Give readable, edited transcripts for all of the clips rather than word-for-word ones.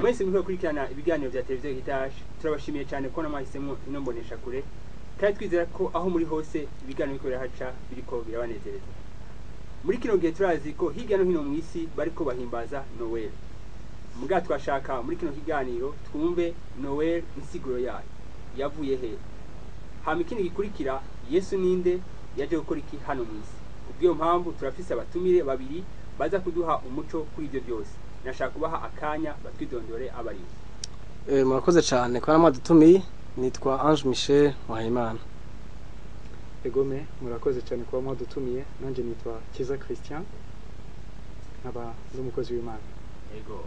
Mwese muriko gukurikirana ibiganiro vya televiziyo Heritage, turabashimiye cyane ko mwahisemo ino mbonesha kure, kandi twizera ko aho muri hose ibiganiro biriko birahaca biriko birabanezereza. Muri kino gihe turazi ko hirya no hino mu isi bariko bahimbaza Noel. Muga twashaka muri kino kiganiro twumve Noel, insiguro yayo, yavuye he? Hama ikindi gikurikira, Yesu ninde? Yaje gukora iki hano mu isi? Kubw'iyo mpamvu turafise abatumire babiri baza kuduha umuco kuri ibyo byose. Nashaka kubaha akanya batwidondore abaribo. Murakoze cyane kuba mwadutumiye. Nitwa Ange Michel Muhayimana. Egome, murakoze cyane kuba mwadutumiye. Nanjye nitwa Kiza Christian, nkaba ndi umukozi w'Imana. Yego,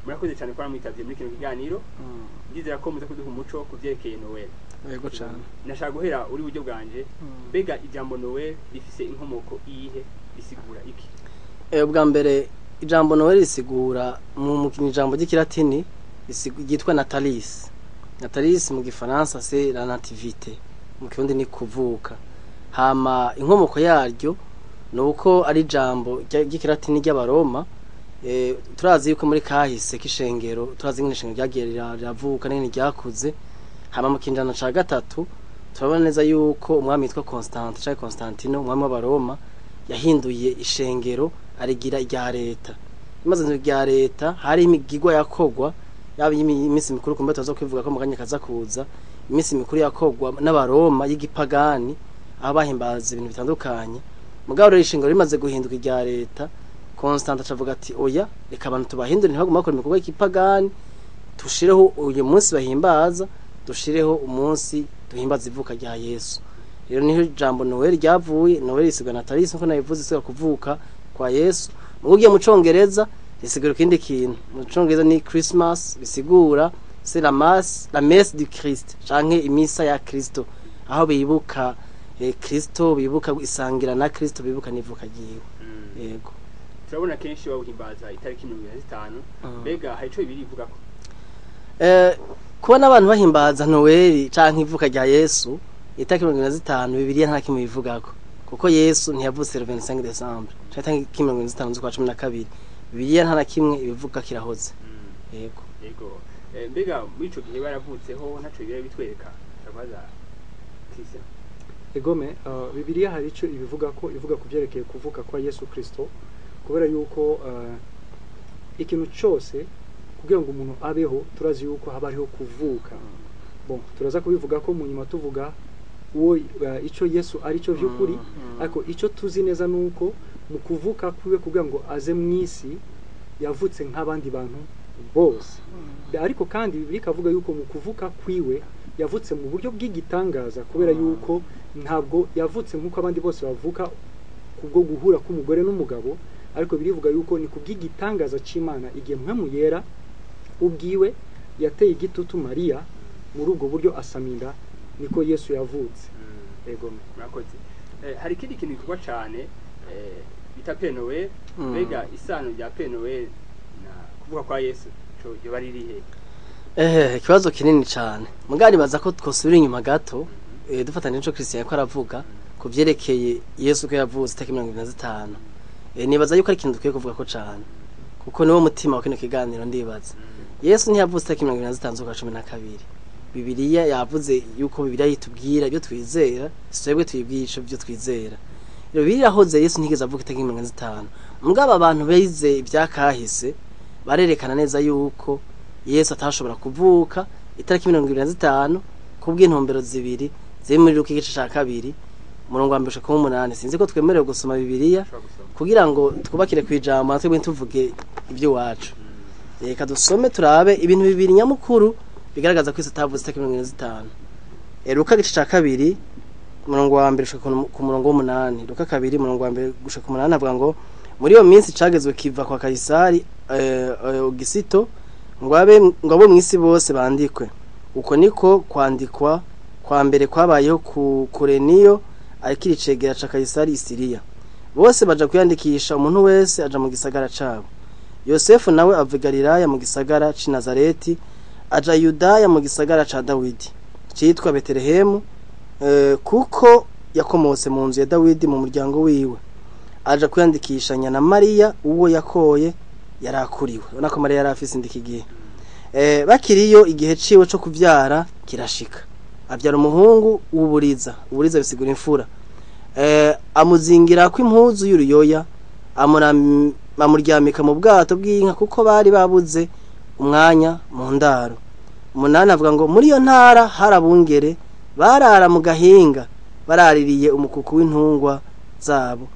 murakoze cyane kuba mwitavye muri kino kiganiro. Ndizera ko muza kuduha umuco ku vyerekeye Noel. Yego cyane. Nashaka guhera uri buryo bwanje. Mbega ijambo Noel rifise inkomoko iyihe? Risigura iki? Ubwa mbere, ijambo Noel risigura mu ijambo ry'ikilatini ryitwa natalis. Natalis mu gifaransa, c'est la nativité, mu kirundi ni kuvuka. Hama inkomoko yaryo ni uko ari ijambo ry'ikilatini ry'Abaroma. Turazi yuko muri kahise k'ishengero, turazi ingene ishengero ryagiye riravuka n'ingene ryakuze. Hama mu kinjana ca gatatu turabona neza yuko umwami witwa Constantin canke Constantino, umwami w'Abaroma, yahinduye ishengero arigira irya leta. Imaze irya leta, hari imigigwa yakogwa, yaba iminsi mikuru, kumbe tuza kwivuga ko mu kanya kaza kuza, iminsi mikuru yakogwa n'Abaroma y'igipagani, aho bahimbaza ibintu bitandukanye. Mugabo rero ishengero rimaze guhinduka irya leta, Constantin acavuga ati: "Oya, reka abantu tubahindure, ntibaguma bakora ibikorwa y'igipagani, tushireho uyu munsi bahimbaza, dushireho umunsi duhimbaza ivuka rya Yesu." Rero niho ijambo Noel ryavuye. Noel risigura natalis, nkuko nabivuze, isigura kuvuka kwa Yesu. Mu ugiye mu Congereza risigura ikindi kintu. Mu Congereza ni Christmas, bisigura c'est la masse, la messe du Christ, canke imisa ya Kristo, aho bibuka Kristo, bibuka isangira na Kristo, bibuka n'ivuka ryiwe. Yego. Turabona kenshi bawuhimbaza itariki 25. Mbega hari ico Bibiliya ivugako? Kubona abantu bahimbaza Noel canke ivuka rya Yesu itariki 25, Bibiliya nta kimwe bivugako, kuko Yesu ntiyavutse le 25 décembre canke itariki 25 z'ukwa 12. Bibiliya nta na kimwe ibivuga, kirahoze. Yego. Yego. Mbega muri ico gihe baravutseho, ntaco Bibiliya bitwereka? Ndabaza Christian. Egome, Bibiliya hari icyo ibivuga ko ivuga ku byerekeye kuvuka kwa Yesu Kristo, kubera yuko ikintu cyose kugira ngo umuntu abeho, turazi yuko haba hariho kuvuka. Bon, turaza kubivuga ko mu nyuma tuvuga uwo icyo Yesu ari cyo by'ukuri. Ariko icyo tuzi neza ni uko mu kuvuka kwiwe, kugira ngo aze mu isi, yavutse nk'abandi bantu bose. Ariko kandi Bibiliya ikavuga yuko mu kuvuka kwiwe yavutse mu buryo bw'igitangaza, kubera yuko ntabwo yavutse nk'uko abandi bose bavuka, kubwo guhura k'umugore n'umugabo, ariko birivuga yuko ni kubw'igitangaza cy'Imana, igihe Mpwemu Yera ubwiwe yateye igitutu Mariya, muri ubwo buryo asama inda, niko Yesu yavutse. Ego. Murakoze. Hari ikindi kintu gikorwa cane bita Père Noël. Mbega isano rya Père Noël na kuvuka kwa Yesu co ryoba riri he? Ikibazo kinini cyane. Mugari baza ko twosubira inyuma gato, dufatanye n'ico Christian ko aravuga ku vyerekeye Yesu ko yavutse itariki 25. Nibaza yuko ari ikintu dukwiye kuvuga ko cane, kuko niwo mutima wa kino kiganiro ndibaza. Yesu ntiyavutse itariki 25 z'ukwa 12. Bibiliya yavuze yuko Bibiliya yitubwira ibyo twizera, twebwe tuyibwira ico byo twizera. Rero Bibiliya irahoze, Yesu ntigeze avuka itariki 25. Mugabo abantu bize ivyakahise barerekana neza yuko Yesu atashobora kuvuka itariki 25 kubw'intumbero zibiri ziri muri Luka igice ca 2, umurongo wa 1 gushika ku 8. Sinzi ko twemerewe gusoma Bibiliya Ushobora gusoma. kugira ngo twubakire ku ijambo, natwe tuvuge iby'iwacu. Reka dusome turabe ibintu bibiri nyamukuru bigaragaza ko Yesu atavutse itariki 25. Luka igice ca 2, umurongo wa 1 gushika ku murongo w'8. Luka 2, umurongo wa 1 gushika ku 8, avuga ngo: "Muri iyo minsi cagezwe kiva kwa Kayisari Augusto ngo abo mw'isi bose bandikwe. Uko niko kwandikwa kwa mbere kwabayeho ku Kureniyo akiri icegera ca Kayisari i Siriya. Bose baja kwiyandikisha, umuntu wese aja mu gisagara cabo. Yosefu nawe ava i Galilaya mu gisagara c'i Nazareti, aja Yudaya mu gisagara ca Dawidi citwa Betelehemu, kuko yakomotse mu nzu ya Dawidi, mu muryango wiwe, aja kwiyandikishanya na Mariya uwo yakoye yarakuriwe." Urabona ko Mariya yari afise inda iki gihe. Bakiriyo igihe ciwe co kuvyara kirashika, avyara umuhungu w'uburiza. Uburiza bisigura imfura. Amuzingira ko impuzu y'uruyoya, amuryamika mu bwato bw'inka, kuko bari babuze umwanya mu ndaro. 8 avuga ngo muri iyo ntara hari abungere barara mu gahinga, baraririye umukuku w'intungwa zabo.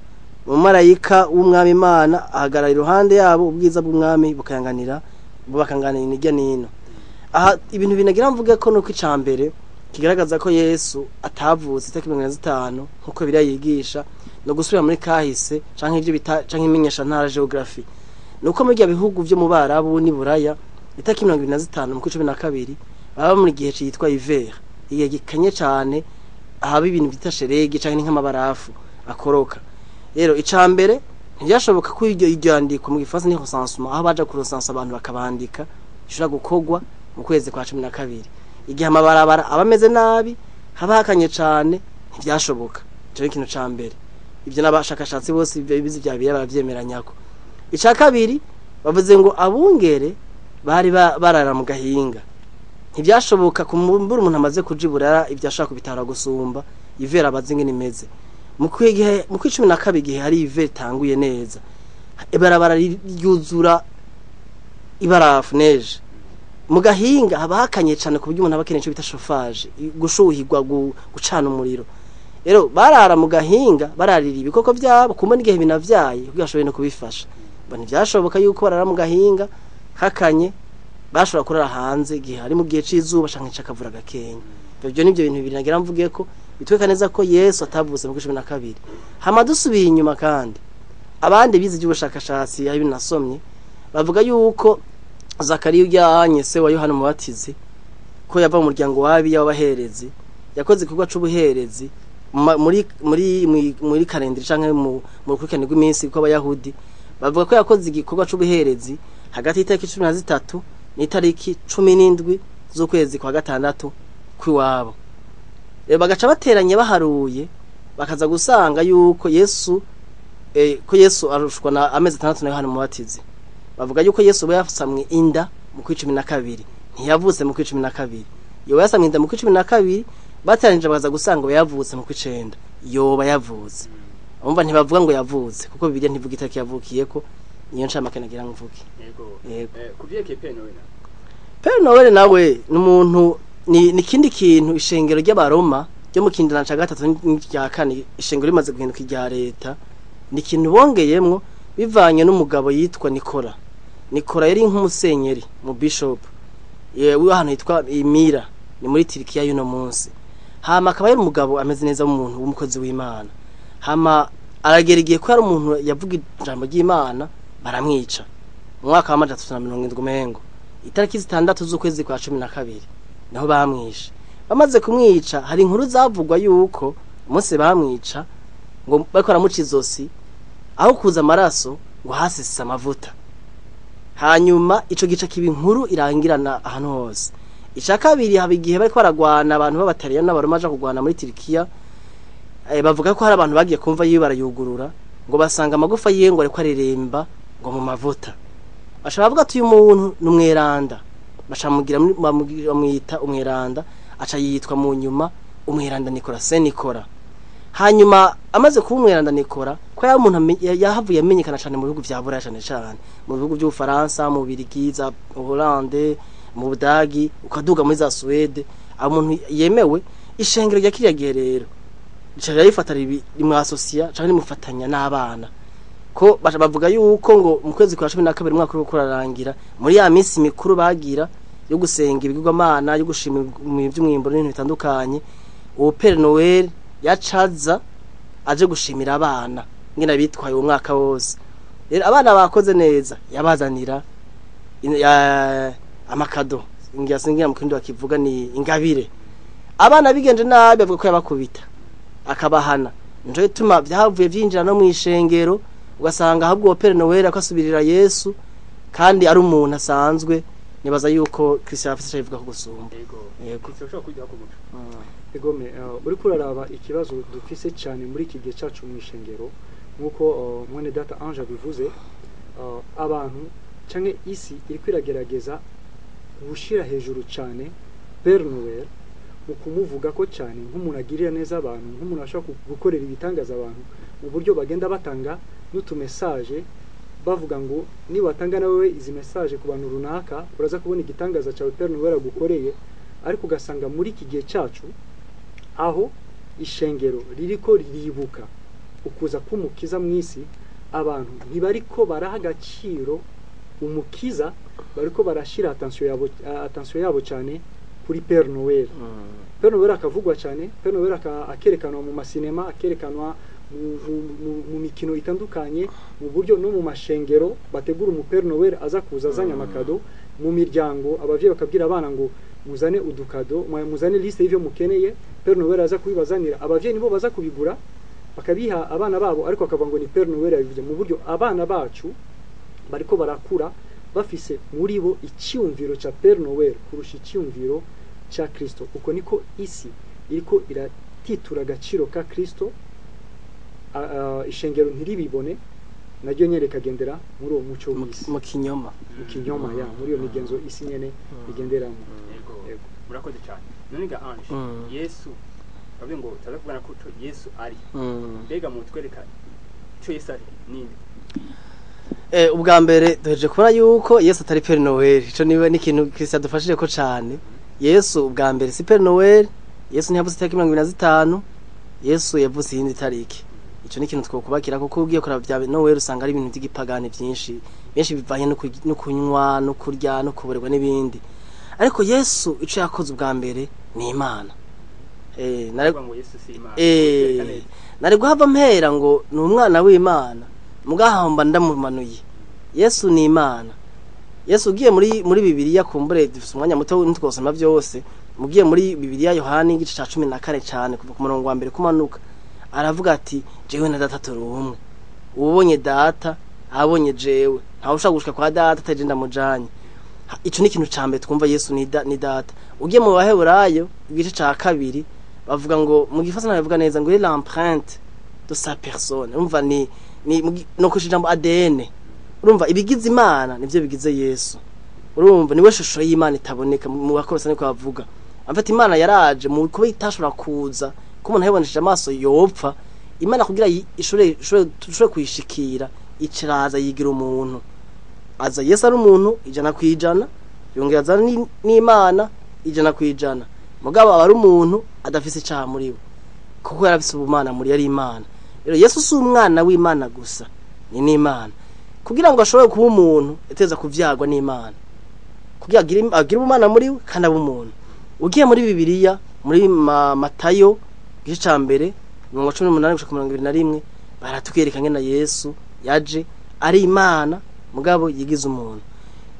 Umumarayika w'umwami Imana ahagarara iruhande yabo, ubwiza bw'umwami bukayanganira, bakanganira hirya n'ino. Aha ibintu binagira mvuge ko nuko icambere kigaragaza ko Yesu atavutse itariki 25 nkuko Bibiliya yigisha, no gusubira muri kahise canke ivyo bita canke imenyesha ntara geography, nuko muri bya bihugu vyo mu Barabu ni Buraya itariki 25 mu 12 baba muri gihe citwa hiver, igihe gikanye cane, ahaba ibintu bita sheregi canke nk'amabarafu akoroka. Rero icambere ntibyashoboka ko iryo ryandiko mu gifaransa ni recensement, aho baja kurecensa abantu bakabandika, gishobora gukorwa mu kwezi kwa 12, igihe amabarabara aba ameze nabi, haba hakanye cane, ntibyashoboka. Ico ni ikintu ca mbere, ivyo n'abashakashatsi bose bize vya Bibiliya baravyemeranyako. Ica kabiri bavuze ngo abungere bari barara mu gahinga, ntibyashoboka kumbura umuntu amaze kujiburara ivyo ashaka kubitara gusumba ivera abazi ingene imeze. Mu kwigihe mu 12 igihe hari ive tanguye neza, ibarabara ryuzura ibarafu neje. Mu gahinga haba hakanye cane ku buryo umuntu aba akeneye ico bita chauffage, gushuhirwa, gucana umuriro. Rero barara mu gahinga bararira ibikoko vyabo, kumbe n'igihe binavyaye kugira bashobore no kubifasha. Bo ntivyashoboka yuko barara mu gahinga hakanye, bashobora kurara hanze igihe hari mu gihe c'izuba canke c'akavura gakenya. Ivyo nivyo bintu bibiri nagira mvuge ko bitweka neza ko Yesu atavutse mu 12. Hama dusubiye inyuma kandi abandi bize iby'ubushakashatsi aho binasomye bavuga yuko Zakariya ujyanye se wa Yohana Umubatizi, ko yava mu muryango w'abiya w'abaherezi, yakoze igikorwa c'ubuherezi muri muri muri kalendari canke mu rukurikirane rw'iminsi kw'Abayahudi. Bavuga ko yakoze igikorwa c'ubuherezi hagati y'itariki 13 n'itariki 17 z'ukwezi kwa 6 kw'iwabo. Rero bagaca bateranye baharuye, bakaza gusanga yuko Yesu ko Yesu arushwa na amezi 6 na Yohana Umubatizi. Bavuga yuko Yesu yasamwe inda mu 12, ntiyavutse mu 12. Yoba yasamwe inda mu 12, bateranyije bakaza gusanga yavutse mu 9, yoba yavutse. Umva ntibavuga ngo yavutse kuko Bibiliya ntivuga itariki yavukiyeko, niyo ncamake nagira mvuge. Yego. Yego. Kuvyerekeye Père Noël. Père Noël nawe ni umuntu, ni ikindi kintu ishengero ry'Abaroma ryo mu kindana ca 3 n'irya 4, ishengero rimaze guhinduka irya leta, ni ikintu bongeyemwo bivanye n'umugabo yitwa Nikora. Nikora yari nk'umusenyeri mu bishop w'ahantu hitwa Imira, ni muri Turikiya y'uno munsi. Hama akaba yari umugabo ameze neza, w'umuntu w'umukozi w'Imana. Hama aragera igihe ko yari umuntu yavuga ijambo ry'Imana, baramwica mu mwaka wa 370 umengo, itariki 6 z'ukwezi kwa 12 naho bamwishe. Bamaze kumwica hari inkuru zavugwa yuko umunsi bamwica ngo bariko baramuca izosi, aho kuza amaraso ngo hasesetse amavuta. Hanyuma ico gice kiba inkuru irangirana ahantu hose. Ica kabiri haba igihe bariko baragwana abantu b'Abataliyani n'Abaroma baja kugwana muri Turikiya, bavuga ko hari abantu bagiye kumva yiwe barayugurura, ngo basanga amagufa yiwe ngo ariko areremba ngo mu mavuta. Baca bavuga ati uyu muntu ni umweranda, baca bamwita umweranda, aca yitwa mu nyuma umweranda Nikora, Saint Nikora. Hanyuma amaze kuba umweranda Nikora, ko yari umuntu yahavuye amenyekana cane mu bihugu vya Buraya, cane cane mu bihugu vy'Ubufaransa, mu Bubiligi, za Hollande, mu Budagi, ukaduga muri za Suwede, abo umuntu yemewe. Ishengero rya kiriya gihe rero rica rirayifata rimwasosia canke rimufatanya n'abana, ko baca bavuga yuko ngo mu kwezi kwa 12 umwaka uriko urarangira, muri ya minsi mikuru bagira yo gusenga ibigirwamana, yo gushima ivy'umwimbo n'ibintu bitandukanye, uwo Père Noël yacaza aje gushimira abana ngena bitwaye uwo mwaka wose. Rero abana bakoze neza yabazanira amakado, ngira singira mu kindi bakivuga ni ingabire. Abana bigenje nabi bavuga ko yabakubita akabahana. Nico gituma vyahavuye vyinjira no mw'ishengero, ugasanga ahubwo uwo Père Noël akasubirira Yesu kandi ari umuntu asanzwe. Nibaza yuko Christian afise ico abivuga ko gusumba. Yego. Yego. Christian ushobora kubiduha ku muco. Egome, uriko uraraba ikibazo dufise cyane muri iki gihe cyacu mu ishengero, nk'uko mwene data Ange abivuze, abantu canke isi iriko iragerageza gushyira hejuru cyane Père Noël, mu kumuvuga ko cyane nk'umuntu agirira neza abantu, nk'umuntu ashobora gukorera ibitangaza abantu, mu buryo bagenda batanga n'utumesaje bavuga ngo niwatanga nawe izi message ku bantu runaka uraza kubona igitangaza cyawe Père Noël agukoreye. Ariko ugasanga muri iki gihe cyacu aho ishengero ririko riribuka ukuza k'umukiza mu isi, abantu ntibariko baraha agaciro umukiza, bariko barashira attention yabo cyane kuri Père Noël. Père Noël akavugwa cyane, Père Noël akerekanwa mu masinema, akerekanwa mu mikino itandukanye, mu buryo no mu mashengero bategura umu Père Noël aza kuza azanye amakado mu miryango, abavyeyi bakabwira abana ngo muzane udukado, muzane liste y'ivyo mukeneye, Père Noël aza kubibazanira. Abavyeyi nibo baza kubigura bakabiha abana babo, ariko bakavuga ngo ni Père Noël yabivuze. Mu buryo abana bacu bariko barakura bafise muri bo icyumviro ca Père Noël kurusha icyumviro ca Kristo. Uko niko isi iriko iratitura agaciro ka Kristo, ishengero ntiribibone, naryo nyene rikagendera muri uwo muco w'isi, mu kinyoma, mu kinyoma, ya muri iyo migenzo isi nyene igenderamo. Yego. Yego. Murakoze cyane. None ga Ange, Yesu bavuze ngo turaza kuvugana ko ico Yesu ari, mbega mutwereka ico Yesu ari ninde? Ubwa mbere duhejeje kubona yuko Yesu atari Père Noël. Ico niwe ni ikintu Christian adufashije ko cane. Yesu ubwa mbere si Père Noël. Yesu ntiyavuze itariki 25, Yesu yavuze iyindi tariki. Ico ni ikintu twokubakira, kuko ugiye kuraba vya Noël usanga ari ibintu vy'igipagani vyinshi benshi bivanye no kunywa no kurya no kuborerwa n'ibindi. Ariko Yesu ico yakoze ubwa mbere ni Imana. Kuvuga ngo Yesu si Imana. Mutwereka neza. Nari guhava mpera ngo ni umwana w'Imana, mugahamba ndamumanuye. Yesu ni Imana. Yesu ugiye muri Bibiliya, kumbure dufise umwanya muto ntitwosoma byose, mugiye muri Bibiliya Yohani igice ca 14 cane, kuva ku murongo wa mbere kumanuka, aravuga ati: "Jewe na Data turi umwe, uwubonye Data abonye jewe, ntawe ushobora gushika kwa Data ataje ndamujanye." Ico ni ikintu ca mbere twumva: Yesu ni Data. Ugiye mu Baheburayo igice ca 2, bavuga ngo, mu gifaransa bavuga neza ngo l'empreinte de sa personne. Urumva ni no kusha ijambo ADN. Urumva ibigize Imana nivyo bigize Yesu. Urumva niwe shusho y'Imana itaboneka, mu Bakolosa niko bavuga. Amfata Imana yaraje mu kuba itashobora kuza ko umuntu ayibonesheje amaso yopfa. Imana kugira ishobore kuyishikira, iciraza yigira umuntu. Aza Yesu ari umuntu 100%, yongera aza n'Imana 100%. Mugabo aba ari umuntu adafise icaha muri we, kuko yarafise ubumana muri, yari Imana. Rero Yesu si umwana w'Imana gusa, ni n'Imana. Kugira ngo ashobore kuba umuntu yateza kuvyagwa n'Imana, kugira agire ubumana muri we kandi abe umuntu. Ugiye muri Bibiliya muri Matayo igice ca mbere, mirongo 18 gushika 21, baratwereka ngena Yesu yaje ari Imana mugabo yigize umuntu.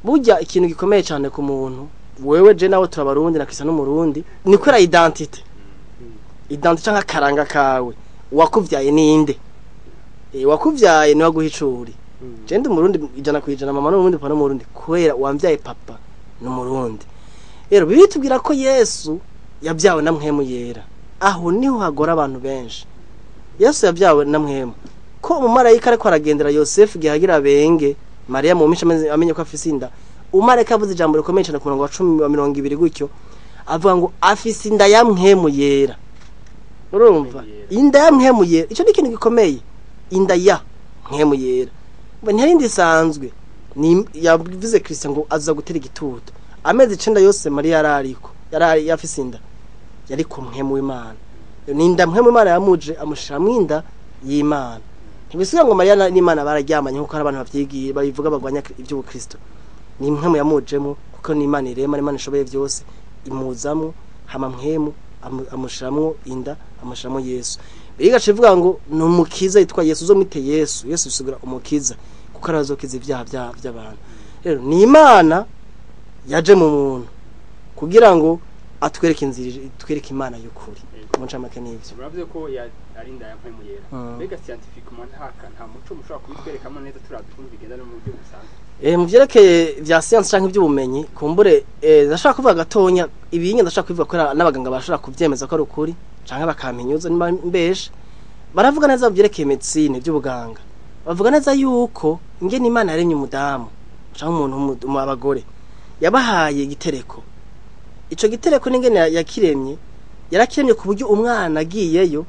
Burya ikintu gikomeye cyane ku muntu, wewe je nawe turabarundi na Kristo n'umurundi, ni kwera identité canke akaranga kawe. Uwakuvyaye ninde? Wakuvyaye niwe aguha icuri. Je ndi umurundi 100%, mama n'umurundi, papa n'umurundi, kubera wamvyaye papa n'umurundi. Rero Bibiliya itubwira ko Yesu yabyawe na Mpwemu Yera. Aho niho hagora abantu benshi. Yesu yabyawe na Mpwemu, ko umumarayika ariko aragendera Yosefu igihe agira benge Mariya mu mico amenye ko afise inda, umumarayika avuze ijambo rikomeye cyane ku murongo wa 10 wa 20 gutyo, avuga ngo afise inda ya Mpwemu Yera. Urumva inda ya Mpwemu Yera, ico ni ikintu gikomeye. Inda ya Mpwemu Yera ngo ntiyari isanzwe. Ni yavuze Kristo ngo aza gutera igitutu. Amezi 9 yose Mariya yarariko yarari yafise inda, yari ku Mpwemu w'Imana. Ni inda Mpwemu w'Imana yamuje amushiramwo inda y'Imana. Ntibisiga ngo Mariya n'Imana bararyamanye, nkuko hari abantu bavyigiye babivuga bagwanya ivy'ubukristo. Ni Mpwemu yamujemo, kuko ni Imana irema, Imana ishoboye byose, imuzamo hama Mpwemu amushiramwo inda, amushiramwo Yesu. Bigaca ivuga ngo ni umukiza yitwa Yesu, uzomwite Yesu. Yesu bisigura umukiza, kuko arazokiza ibyaha by'abantu. Rero ni Imana yaje mu muntu kugira ngo atwereke inzira, itwereke Imana y'ukuri. Mu ncamake n'ivyo. Muravuze ko ari inda ya Mpwemu Yera. Mbega scientifiquement nta muco mushobora kubitwerekamo neza, turavye ukuntu bigenda no mu buryo busanzwe? Mu vyerekeye vya science canke ivy'ubumenyi, kumbure ndashaka kuvuga gatonya ibinye, ndashaka kubivuga ko n'abaganga bashobora kuvyemeza ko ari ukuri canke bakampinyuza nimba mbeshe. Baravuga neza mu vyerekeye medicine, ivy'ubuganga, bavuga neza yuko ingene Imana yaremye umudamu canke umuntu, abagore, Yabahaye igitereko. Ico gitereko n'ingene yakiremye, yarakiremye ku buryo umwana agiyeyo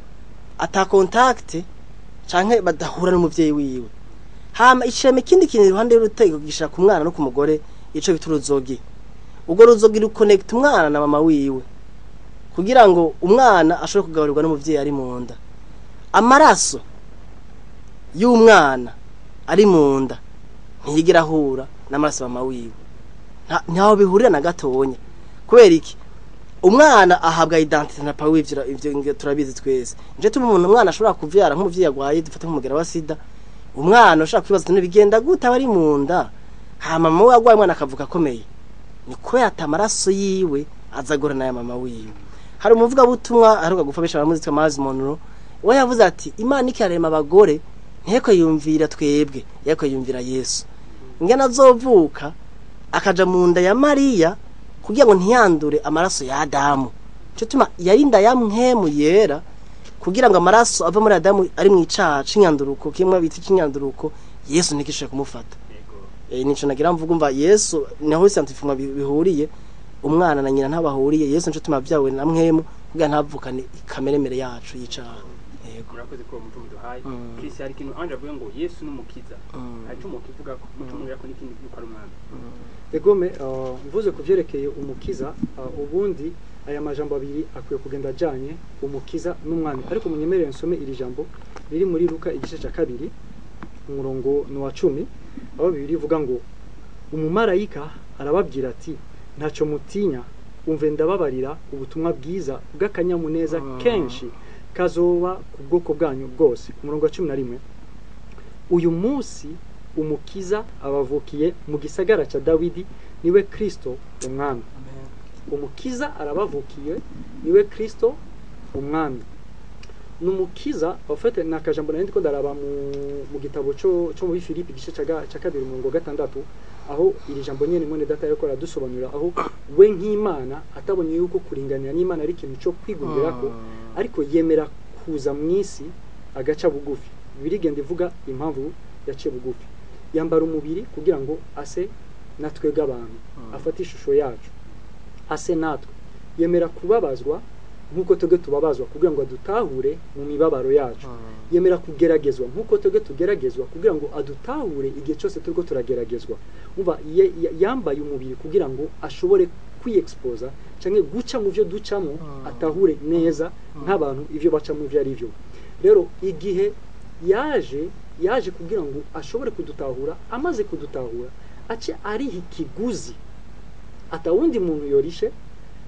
ata contact canke badahura n'umuvyeyi wiwe. Hama icirema ikindi kintu iruhande y'urutego gishira ku mwana no ku mugore, ico bita uruzogi. Urwo ruzogi ruconnect umwana na mama wiwe kugira ngo umwana ashobore kugaburirwa n'umuvyeyi ari mu nda. Amaraso y'umwana ari mu nda ntiyigera ahura n'amaraso ya mama wiwe. Ntaho bihurira na gatonya. Kubera iki? Umwana ahabwa identité na papa wiwe, ivyo turabizi twese. Nje tuma umuntu umwana ashobora kuvyara nk'umuvyeyi agwaye, dufate nk'umugera wa sida, umwana ushobora kwibaza ati bigenda gute aba ari mu nda, hama mama we agwaye umwana akavuka akomeye? Ni kubera ati amaraso yiwe azagora n'aya mama wiwe. Hari umuvugabutumwa aheruka gupfa, benshi baramuzi, yitwa Myles Munroe. We yavuze ati Imana ikirarema abagore nteko yumvira twebwe, yariko yumvira Yesu ingene azovuka akaja mu nda ya Mariya kugira ngo ntiyandure amaraso ya Adamu. Nico tuma yari inda ya mpwemu yera, kugira ngo amaraso ava muri Adamu ari mu icaha c'inyanduruko, kimwe bita c'inyanduruko, Yesu ntikishobore kumufata. Nico nagira mvuga, umva, Yesu naho scientifiquement bihuriye, umwana na nyina ntabahuriye. Yesu nico tuma vyawe na mpwemu kugira ntavukane ikameremere yacu y'icaha. Yego. Murakoze kuri uwo muco muduhaye. Chris, hari ikintu Ange avuga ngo Yesu n'umukiza, hari icyo mukivuga ko muco mubwira ko n'ikindi yuko ari umwami. Egome, mvuze ku byerekeye umukiza, ubundi aya majambo abiri akwiye kugenda ajanye, umukiza n'umwami. Ariko munyemerere nsome iri jambo riri muri Luka igice cya 2, umurongo ni wa 10, aho Bibiliya ivuga ngo: "Umumarayika arababwira ati: 'Ntacyo mutinya, umve ndababarira ubutumwa bwiza bw'akanyamuneza kenshi kazoba ku bwoko bwanyu bwose.'" Umurongo wa 11: "Uyu munsi umukiza abavukiye mu gisagara cya Dawidi, niwe Kristo umwami." Umukiza arabavukiye, niwe Kristo umwami. Ni umukiza ufite ni akajambo nari ndiko ndaraba mu gitabo cyo muri Filipi igice cya 2, umurongo wa 6, aho iri jambo nyene mwene data yariko aradusobanurira, aho we nk'Imana atabonye yuko kuringanira n'Imana ari ikintu cyo kwigumbirako, ariko yemera kuza mu isi agaca bugufi. Birigenda ivuga impamvu yaciye bugufi, yambara umubiri kugira ngo ase natwebwe abantu, afate ishusho yacu, ase natwe, yemera kubabazwa nk'uko twebwe tubabazwa kugira ngo adutahure mu mibabaro yacu, yemera kugeragezwa nk'uko twebwe tugeragezwa kugira ngo adutahure igihe cyose turiko turageragezwa. Umva, yambaye umubiri kugira ngo ashobore kwiyexposa canke guca mu vyo ducamo, atahure neza nk'abantu ivyo bacamo ivyo ari byo. Rero igihe yaje, yaje kugira ngo ashobore kudutahura. Amaze kudutahura, ace ariha ikiguzi atawundi muntu yorishe,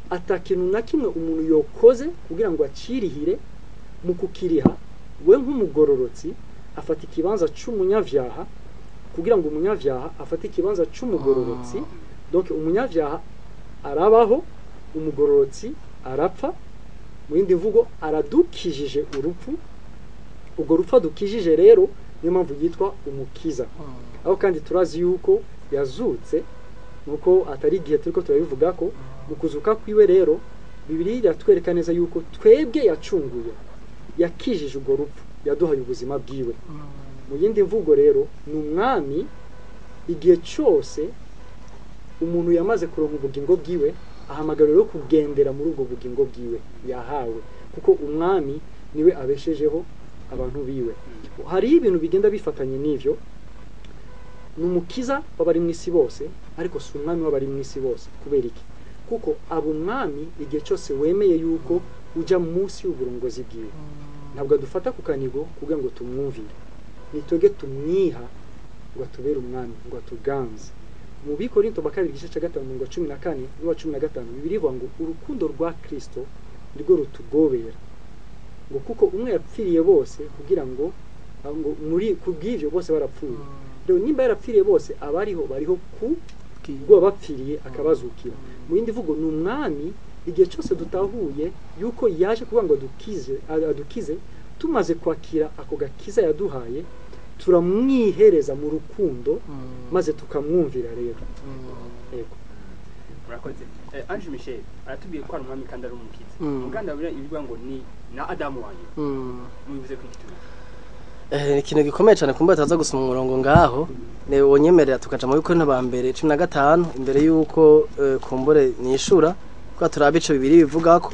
ata kintu na kimwe umuntu yokoze kugira ngo acirihire. Mu kukiriha, we nk'umugororotsi afata ikibanza c'umunyavyaha kugira ngo umunyavyaha afate ikibanza c'umugororotsi. Donc umunyavyaha arabaho, umugororotsi arapfa. Mu yindi mvugo, aradukijije urupfu. Urwo rupfu adukijije rero, niyo mpamvu yitwa umukiza. Aho kandi turazi yuko yazutse, nuko atari igihe turiko turabivuga ko mu kuzuka kwiwe rero, Bibiliya iratwereka neza yuko twebwe yacunguye, yakijije urwo rupfu, yaduhaye ubuzima bwiwe. Mu yindi mvugo rero, ni umwami. Igihe cyose umuntu yamaze kuronka ubugingo bwiwe, ahamagara rero kugendera muri ubwo bugingo bwiwe yahawe, kuko umwami niwe abeshejeho abantu biwe. Hariho ibintu bigenda bifatanye n'ivyo. Ni umukiza w'abari mu isi bose, ariko si umwami w'abari mu isi bose. Kubera iki? Kuko aba umwami igihe cyose wemeye yuko ujya munsi y'uburongozi bwiwe. Ntabwo adufata ku kanigo kugira ngo tumwumvire, ni twebwe tumwiha ngo atubere umwami, ngo atuganze. Mu Bikorinto ba kabiri igice cya 5, umurongo wa 14 n'uwa 15, Bibiliya ivuga ngo: "Urukundo rwa Kristo nirwo rutugobera, ngo kuko umwe yapfiriye bose, kugira ngo muri kubw'ivyo bose barapfuye." Rero nimba yarapfiriye bose, abariho bariho ku ubwo bapfiriye, akabazukira. Mu yindi mvugo, ni umwami igihe cyose dutahuye yuko yaje kuvuga ngo adukize. Tumaze kwakira ako gakiza yaduhaye, turamwihereza mu rukundo, maze tukamwumvira rero. Yego. Murakoze. Ange Michel aratubwiye ko ari umwami kandi ari umukiza. Muganda buriya ibivuga ngo ni na Adamu wanyu, mubivuze ko igituma. Ikintu gikomeye cyane kumba taza gusoma umurongo ngaho ne wonyemerera tukaja mu bikorinto ba mbere 15 imbere yuko kumbure nishura kwa turaba ico bibiri bivugako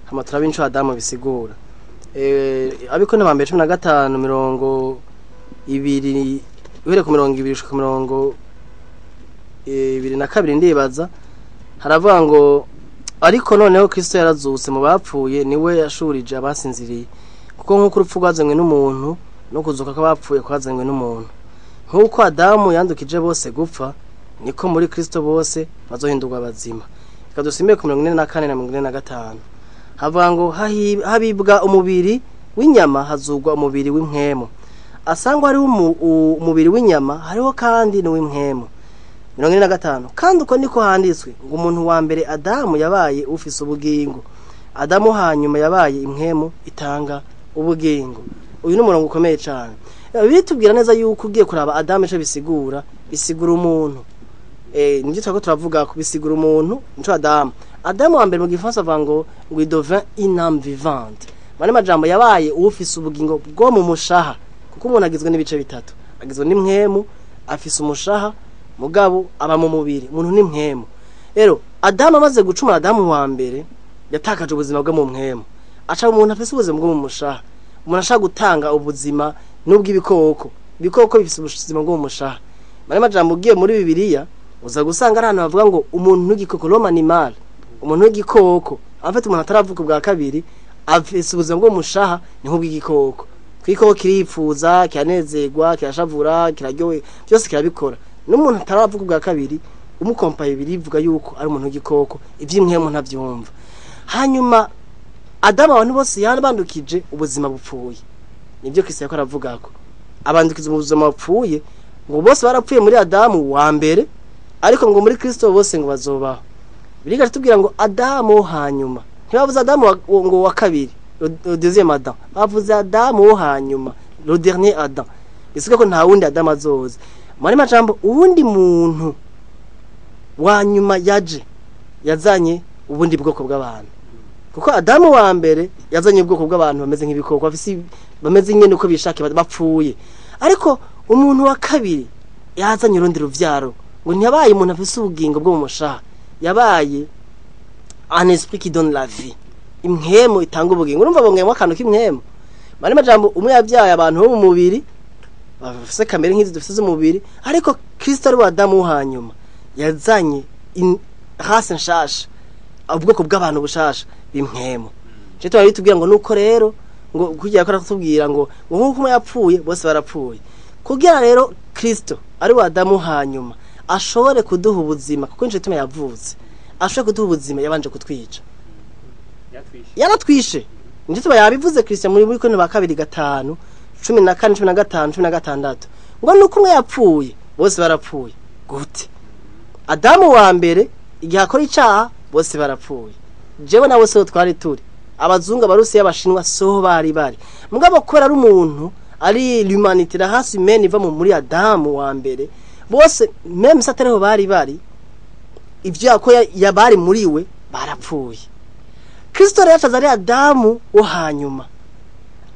hama turaba inco Adamu bisigura. Abikorinto ba mbere 15 mirongo ibiri uhere ku mirongo ibiri gushika ku mirongo ibiri na kabiri ndibaza haravuga ngo ariko noneho Kristo yarazutse mu bapfuye niwe yashurije abasinziriye kuko nk'uko urupfu rwazanywe n'umuntu no kuzuka kw'abapfuye kwazanywe n'umuntu nk'uko Adamu yandukije bose gupfa niko muri Kristo bose bazohindurwa bazima. Reka dusimbe ku 44 na 45 havuga ngo habibwa umubiri w'inyama hazugwa umubiri w'impwemu asangwa ari umubiri w'inyama hariho kandi n'uw'impwemu. 45 kandi uko niko handitswe ngo umuntu wa mbere Adamu yabaye ufise ubugingo, Adamu hanyuma yabaye impwemu itanga ubugingo. Uyu ni umurongo ukomeye cyane. Bitubwira neza yuko ugiye kuraba Adamu ico bisigura, bisigura umuntu. Nivyo twako turavuga ko bisigura umuntu nico Adamu. Adamu wa mbere mu gifaransa avuga ngo il devint une âme vivante. Mane majambo yabaye ufise ubugingo bwo mu mushaha, kuko umuntu agizwe n'ibice bitatu. Agizwe n'impwemu, afise umushaha, mugabo aba mu mubiri. Umuntu ni mpwemu. Rero Adamu amaze gucumura, Adamu wa mbere yatakaje ubuzima bwo mu mpwemu. Aca umuntu afise ubuzima bwo mu mushaha. Umuntu ashaka gutanga ubuzima n'ubw'ibikoko. Ibikoko bifise ubuzima bwo mu mushaha. Mane majambo ugiye muri Bibiliya uza gusanga ari ahantu bavuga ngo umuntu n'igikoko, l'homme animal, umuntu w'igikoko, afite umuntu ataravuka bwa kabiri afise ubuzima bwo mu mushaha ni nk'ubw'igikoko. Kwikoko kiripfuza, kiranezerwa, kirashavura, kiraryohe, byose kirabikora. N'umuntu ataravuka bwa kabiri umukompaye birivuga yuko ari umuntu w'igikoko, ivy'imwemu ntavyumva. Hanyuma Adamu abantu bose yarabandukije ubuzima bupfuye. Nibyo Kristo yakora avuga ko abandukiza ubuzima bupfuye, ngo bose barapfuye muri Adamu wa mbere, ariko ngo muri Kristo bose ngo bazobaho. Biriga tubwira ngo Adamu hanyuma. Ntibavuze Adamu ngo wa kabiri, le deuxième Adam. Bavuze Adamu wo hanyuma, le dernier Adam. Bisuka ko nta wundi Adamu azoza. Muri majambo uwundi muntu wa nyuma yaje yazanye ubundi bwoko bw'abantu. Kuko Adamu wa mbere yazanye ubwoko bw'abantu bameze nk'ibikoko, bafise bameze nyene uko bishake bapfuye. Ariko umuntu wa kabiri yazanye urundi ruvyaro, ngo ntiyabaye umuntu afise ubugingo bwo mu mushaha, yabaye un esprit qui donne la vie, impwemu itanga ubugingo. Urumva bongeyemo akantu k'impwemu. Mane majambo umwe yavyaye abantu bo mu mubiri bafise kamere nk'izi dufise z'umubiri, ariko Kristo ari wa Adamu hanyuma yazanye race nshasha, ubwoko bw'abantu bushasha b'impwemu. Cyo twari bitubwira ngo nuko rero ngo kugira ko aratubwira ngo nkuko umwe yapfuye bose barapfuye, kugira rero Kristo ari wa Adamu hanyuma ashobore kuduha ubuzima, kuko nico gituma yavutse, ashobore kuduha ubuzima yabanje kutwica. Yaratwishe. Nico gituma yabivuze Kristo muri Korinto ba kabiri 5 14 15 16 ngo nuko umwe yapfuye bose barapfuye. Gute? Adamu wa mbere igihe akora icaha bose barapfuye. Jewe nawe so twari turi abazungu, abarusiya, abashinwa so bari bari. Mugabo kubera ari umuntu ari l'humanité, la race humaine iva muri Adamu wa mbere, bose même satariho bari bari, ivyo yako yabari muri we barapfuye. Kristo rero acaza ari Adamu wo hanyuma,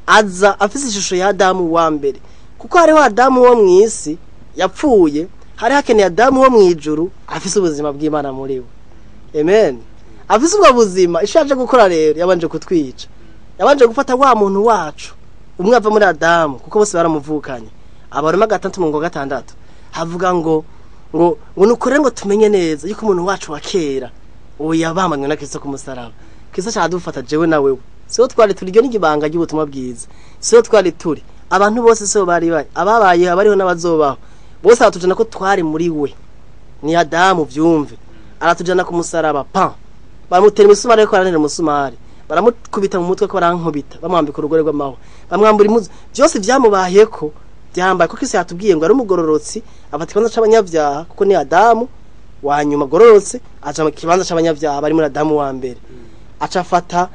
aza afise ishusho ya Adamu wa mbere, kuko hariho Adamu wo mw'isi yapfuye, hari hakeneye Adamu wo mw'ijuru afise ubuzima bw'Imana muri we. Amen. Afise ubwo buzima, ico yaje gukora rero yabanje kutwica, yabanje gufata wa muntu wacu umwe ava muri Adamu, kuko bose baramuvukanye. Abaroma 3:6 havuga ngo ngo ngo nukore ngo tumenye neza yuko umuntu wacu wa kera uwo yabambanywe na Kristo ku musaraba. Kristo cyadufata jewe na wewe. Siho twari turi, iryo n'igibanga ry'ubutumwa bwiza. Siho twari turi. Abantu bose siho bari bari, ababaye abariho n'abazobaho bose aratujana ko twari muri we. Ni Adamu vyumve. Aratujana ku musaraba pa. Baramutera imisumari ariko arantera umusumari. Baramukubita mu mutwe ko barankubita, bamwambika urugore rw'amahwa, bamwambura impuzu. Byose byamubayeko byambaye ko Kristo yatubwiye ngo ari umugororotsi, afata ikibanza c'abanyabyaha, kuko ni Adamu wa nyuma agororotse, aja mu kibanza c'abanyabyaha bari muri Adamu wa mbere. Aca afata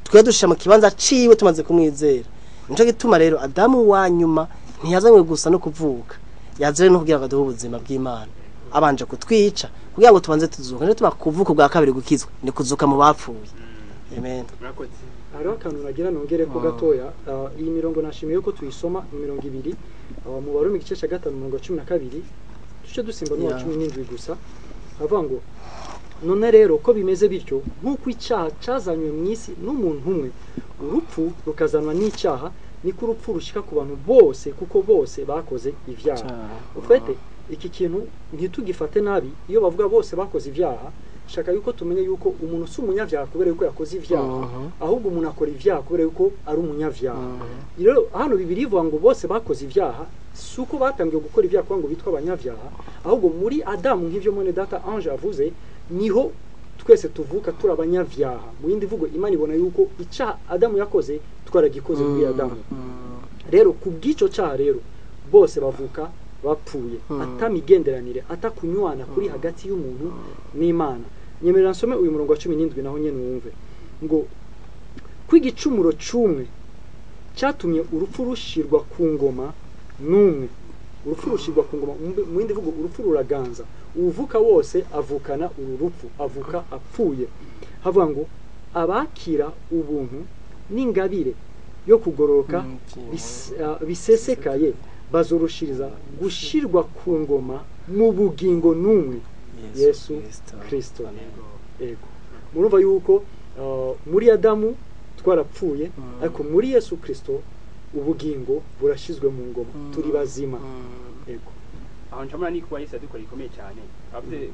twe dushira mu kibanza ciwe tumaze kumwizera. Nico gituma rero Adamu wa nyuma ntiyazanywe gusa no kuvuka, yazanywe no kugira ngo aduhe ubuzima bw'Imana, abanje kutwica kugira ngo tubanze tuzuka. Nico gituma kuvuka bwa kabiri gukizwa ni kuzuka mu bapfuye. Amen. Murakoze. Hariho akantu nagira nongere ko gatoya. Iyi mirongo nashimiye ko tuyisoma, ni 20, mu Barumi igice cya 5 umurongo wa 12, duce dusimba n'uwa 17 gusa. Avuga ngo none rero ko bimeze bityo, nk'uko icyaha cyazanywe mu isi n'umuntu umwe, urupfu rukazanwa n'icyaha, niko urupfu rushika ku bantu bose, kuko bose bakoze ibyaha. Ufete iki kintu ntitugifate nabi. Iyo bavuga bose bakoze ibyaha, shaka yuko tumenye yuko umuntu si umunyabyaha kubera yuko yakoze ibyaha, ahubwo umuntu akora ibyaha kubera yuko ari umunyabyaha. Rero hano Bibiliya ivuga ngo bose bakoze ibyaha, si uko batangiye gukora ibyaha kugira ngo bitwe abanyabyaha, ahubwo muri Adamu, nk'ibyo mwene data Ange avuze, niho twese tuvuka turi abanyabyaha. Mu yindi mvugo, Imana ibona yuko icyaha Adamu yakoze twaragikoze kuri Adamu. Rero ku bw'icyo cyaha rero bose bavuka bapfuye, atamigenderanire, atakunywana kuri hagati y'umuntu n'Imana. Nyemerera nsome uyu murongo wa 17 naho nyene wumve ngo kw'igicumuro c'umwe cyatumye urupfu rushirwa ku ngoma n'umwe. Urupfu rushirwa ku ngoma, mu yindi mvugo urupfu ruraganza. Uwuvuka wose avukana uru rupfu, avuka apfuye. Havuga ngo abakira ubuntu n'ingabire yo kugororoka bisesekaye bazorushiriza gushirwa ku ngoma mu bugingo n'umwe, Yesu Kristo. Ego, murumva yuko muri Adamu twarapfuye, ariko muri Yesu Kristo ubugingo burashizwe mu ngoma, turi bazima. Ego. Aho ncamura ni kuba Yesu yadukoreye ikomeye cyane. Avuze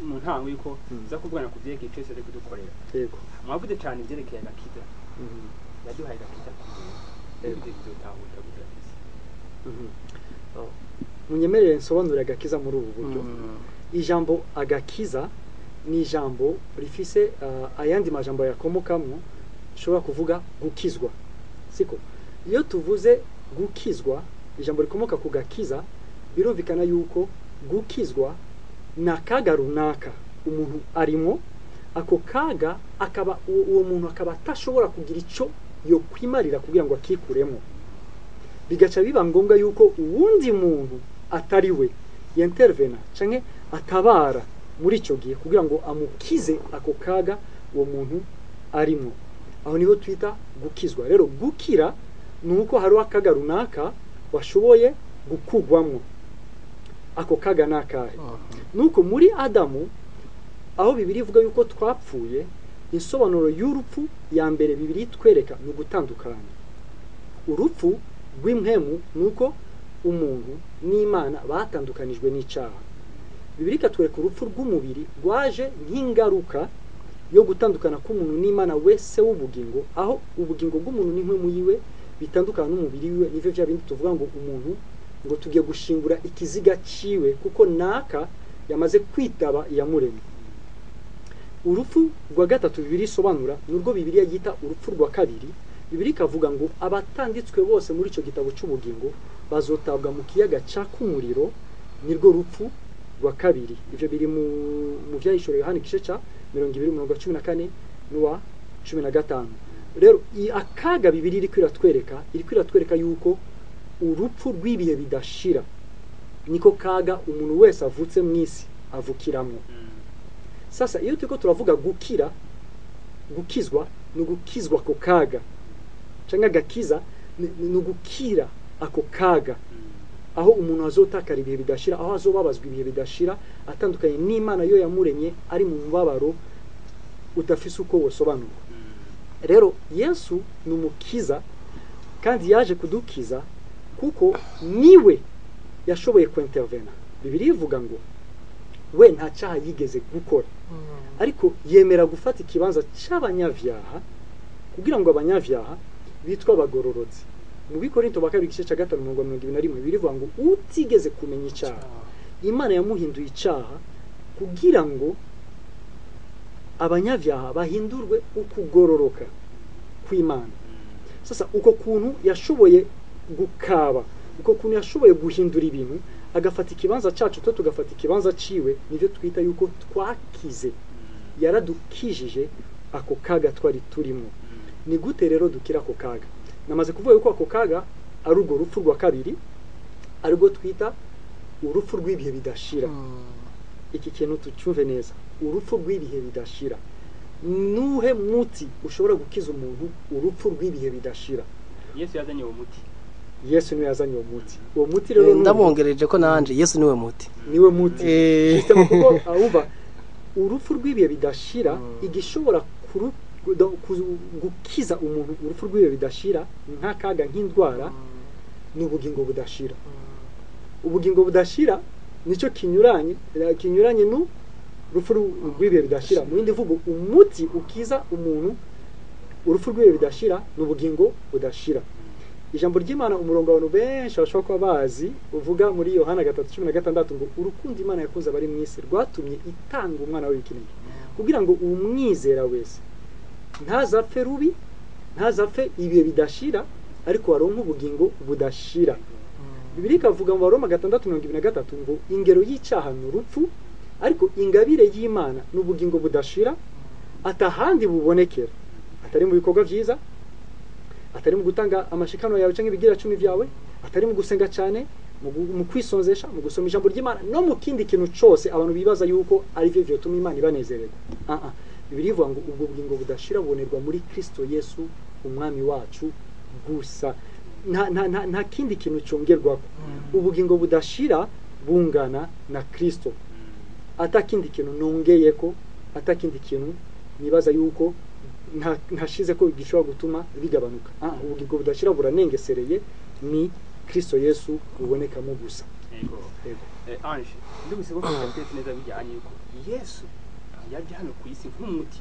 mu ntango yuko tuza kuvugana ku byerekeye icyo Yesu ari kudukorera. Ego. Mwavuze cyane ibyerekeye agakiza, yaduhaye agakiza ku buntu. Ego. Ibyo bizotahuka gute agakiza? Munyemerere nsobanurire agakiza muri ubu buryo. Ijambo agakiza ni ijambo rifise ayandi majambo yakomokamwo. Ushobora kuvuga gukizwa, siko? Iyo tuvuze gukizwa, ijambo rikomoka ku gakiza, birumvikana yuko gukizwa ni akaga runaka umuntu arimo, ako kaga akaba uwo muntu akaba atashobora kugira icyo yokwimarira kugira ngo akikuremo, bigaca biba ngombwa yuko uwundi muntu atari we yentervena canke atabara muri icyo gihe kugira ngo amukize ako kaga uwo muntu arimo. Aho niho twita gukizwa. Rero gukira ni uko hariho akaga runaka washoboye gukugwamo. Ako kaga ni akahe? Nuko muri Adamu, aho Bibiliya ivuga yuko twapfuye, insobanuro y'urupfu ya mbere Bibiliya itwereka ni ugutandukana. Urupfu rw'impwemu ni uko umuntu n'Imana batandukanijwe n'icyaha. Bibiliya ikatwereka urupfu rw'umubiri rwaje nk'ingaruka yo gutandukana k'umuntu n'Imana wese w'ubugingo, aho ubugingo bw'umuntu n'impwemu yiwe bitandukana n'umubiri wiwe. Nivyo vya bindi tuvuga ngo umuntu ngo tugiye gushingura ikiziga ciwe kuko naka yamaze kwitaba Iyamuremye. Urupfu rwa gatatu Bibiliya isobanura ni urwo Bibiliya yita urupfu rwa kabiri. Bibiliya ikavuga ngo abatanditswe bose muri icyo gitabo cy'ubugingo bazotabwa mu kiyaga caka umuriro, nirwo rupfu rwa kabiri. Ivyo biri mu Vyahishuro Yohana igice ca 20 umurongo wa 14 n'uwa 15. Rero akaga Bibiliya iriko iratwereka yuko urupfu rw'ibihe bidashira niko kaga umuntu wese avutse mu isi avukiramwo. Sasa iyo turiko turavuga gukira, gukizwa ni ugukizwa ako kaga, canke agakiza ni ugukira ako kaga, aho umuntu azotakara ibihe bidashira, aho azobabazwa ibihe bidashira atandukanye n'Imana yo yamuremye, ari mu mubabaro udafise uko wosobanurwa. Rero Yesu ni umukiza kandi yaje kudukiza kuko niwe yashoboye kwintervena. Bibiliya ivuga ngo we nta cyaha yigeze gukora, ariko yemera gufata ikibanza cy'abanyabyaha kugira ngo abanyabyaha bitwa abagororotsi. Mu Bikorinto ba kabiri igice cya 5 umurongo wa 21, birivuga ngo utigeze kumenya icyaha, Imana yamuhinduye icyaha kugira ngo abanyabyaha bahindurwe ukugororoka kw'Imana. Sasa uko kuntu yashoboye gukaba, uko kuntu yashoboye guhindura ibintu, agafata ikibanza cyacu, twe tugafata ikibanza ciwe, nivyo twita yuko twakize. Yaradukijije ako kaga twari turimo. Ni gute rero dukira ako kaga? Namaze kuvuga yuko ako kaga ari urwo rupfu rwa kabiri, arirwo twita urupfu rw'ibihe bidashira. Iki kintu tucyumve neza, urupfu rw'ibihe bidashira. Nuhe muti ushobora gukiza umuntu urupfu rw'ibihe bidashira? Yesu yazanye uwo muti. Yesu niwe yazanye uwo muti. Uwo muti rero Ndamwongereje ko nanje Yesu niwe muti. Niwe muti. Justement, kuko awumva urupfu rw'ibihe bidashira, igishobora gukiza umuntu urupfu rw'ibihe bidashira nk'akaga, nk'indwara, ni ubugingo budashira. Ubugingo budashira nicyo kinyuranye nu rupfu rw'ibihe bidashira. Mu yindi mvugo, umuti ukiza umuntu urupfu rw'ibihe bidashira ni ubugingo budashira. Ijambo ry'Imana, umurongo abantu benshi bashobora kuba bazi, uvuga muri Yohana 3:16 ngo urukundo Imana yakunze abari mu isi rwatumye itanga umwana wayo w'ikinege, kugira ngo umwizera wese ntazapfe rubi, ntazapfe ibihe bidashira, ariko aronke ubugingo budashira. Bibiliya ikavuga mu Baroma 6:23 ngo ingero y'icyaha ni urupfu, ariko ingabire y'Imana ni ubugingo budashira, atahandi bubonekera atari mu bikorwa byiza, atari mu gutanga amashikano yawe cyangwa ibigira cumi byawe, atari mu gusenga cyane, mu kwisonzesha, mu gusoma ijambo ry'Imana, no mu kindi kintu cyose abantu bibaza yuko ari byo vyotuma Imana ibanezererwa. Ah ah, Bibiliya ivuga ngo ubwo bugingo budashira bubonerwa muri Kristo Yesu umwami wacu gusa. Nta kindi kintu cyongerwako. Ubugingo budashira bungana na Kristo, atakindi kintu nongeyeko, atakindi kintu nibaza yuko ntashize ko gishobora gutuma bigabanuka. Ubugingo budashira buranengesereye, ni Kristo Yesu bubonekamo gusa. Yego. Yego. Ange, ndumvise ko twese neza bijyanye yuko Yesu yaje hano ku isi nk'umuti,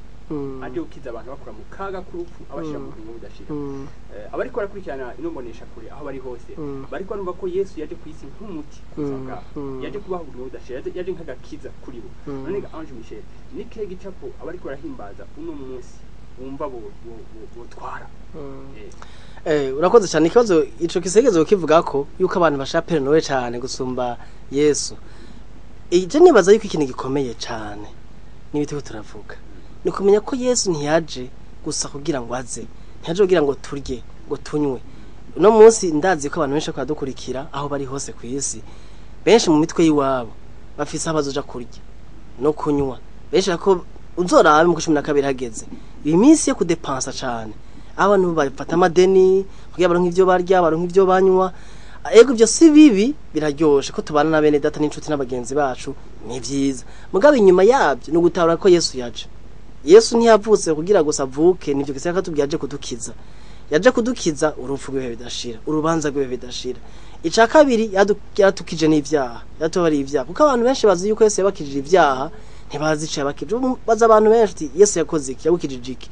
aje gukiza abantu bakura mu kaga k'urupfu, abashyira mu bugingo budashira. Abariko barakurikirana ino mbonesha kure aho bari hose, bariko barumva ko Yesu yaje ku isi nk'umuti ku buzima bwabo, yaje kubaha ubugingo budashira, yaje nk'agakiza kuri bo. None ga Ange Michel, ni kihe gicapo abariko barahimbaza uno munsi wumva botwara? Urakoze cyane. Ikibazo ico kisegezo kivuga ko yuko abantu bashaka Père Noël cyane gusumba Yesu. Ije nibaza yuko ikintu gikomeye cyane n'ibitego turavuga ni kumenya ko Yesu ntiyaje gusa kugira ngo aze, ntiyaje kugira ngo turye, ngo tunywe. Uno munsi ndazi ko abantu benshi bakadukurikira aho bari hose ku isi, benshi mu mitwe y'iwabo bafise aho bazoja kurya no kunywa. Benshi ko uzorabe mu 12 hageze iyi minsi yo kudepansa cyane, abantu bafata amadeni kugira baronke ivyo barya, baronke ivyo banywa. Ego, ivyo si bibi, biraryoshe ko tubana na bene data n'inshuti n'abagenzi bacu, ni vyiza. Mugabo inyuma yabyo ni ugutahura ko Yesu yaje. Yesu ntiyavutse kugira gusa avuke, nivyo kisaka katubwiye, aje kudukiza. Yaje kudukiza urupfu rw'ibihe bidashira, urubanza rw'ibihe bidashira. Ica kabiri, yaratukije n'ivyaha, yaratubariye ivyaha, kuko abantu benshi bazi yuko Yesu yabakijije ivyaha, ntibazi ico yabakijije. Ubu baza abantu benshi uti Yesu yakoze iki, yagukijije iki,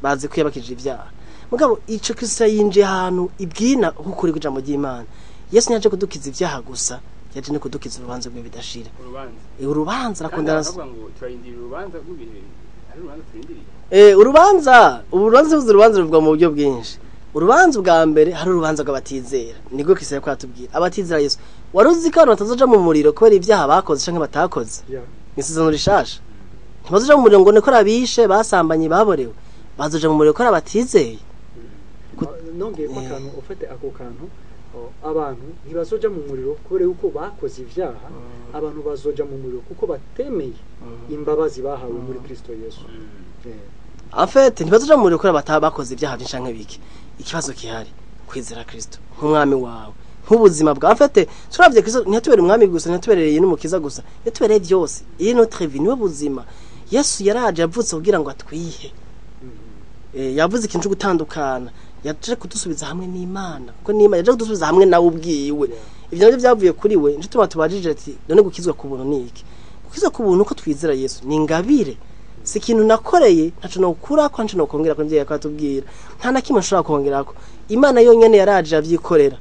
bazi ko yabakijije ivyaha. Mugabo ico Kristo yinjiye ahantu ibwina nk'ukuri kw'ijambo ry'Imana. Yesu ntiyaje kudukiza ivyaha gusa, yaje no kudukiza urubanza rw'ibihe bidashira. Urubanza. Urubanza Kandi arakunda. baravuga ngo turarindiriye urubanza rw'ibihe, hari urubanza turindiriye. Urubanza, urubanza uvuze urubanza ruvugwa mu buryo bwinshi. Urubanza bwa mbere, hari urubanza rw'abatizera, nibwo Kristo yariko aratubwira, abatizera Yesu. Wari uzi ko abantu batazoja mu muriro kubera ibyaha bakoze canke batakoze? Mw'isezerano rishasha ntibazoja mu muriro ngo niko rabishe, basambanye, baborewe. Bazoja mu muriro ko ari abatizeye. Nongeye ko akantu ufite ako kantu, abantu ntibazoja mu muriro kubera yuko bakoze ivyaha. Abantu bazoja mu muriro kuko batemeye imbabazi bahawe muri Kristo Yesu. En fait, ntibazoja mu muriro kubera bakoze ibyaha byinshi canke bike. Ikibazo kihari, kwizera Kristo nk'umwami wawe, nk'ubuzima bwawe. En fait, turavye Kristo ntiyatubereye umwami gusa, ntiyatubereye n'umukiza gusa, yatubereye byose. Iyi notre vie, niwe buzima. Yesu yaraje, yavutse kugira ngo atwihe. Yavuze ikintu cyo gutandukana, yaje kudusubiza hamwe n'Imana, kuko n'Imana yaje kudusubiza hamwe nawe ubwiwe. Ivyo navyo byavuye kuri we. Nico tuma tubajije ati none gukizwa ku buntu ni iki? Gukizwa ku buntu ko twizera Yesu ni ingabire, si ikintu nakoreye, ntaco nokurako, ntaco nokongera ko ivyo yakatubwira, nta na kimwe nshobora kongerako. Imana yonyene yaraje avyikorera,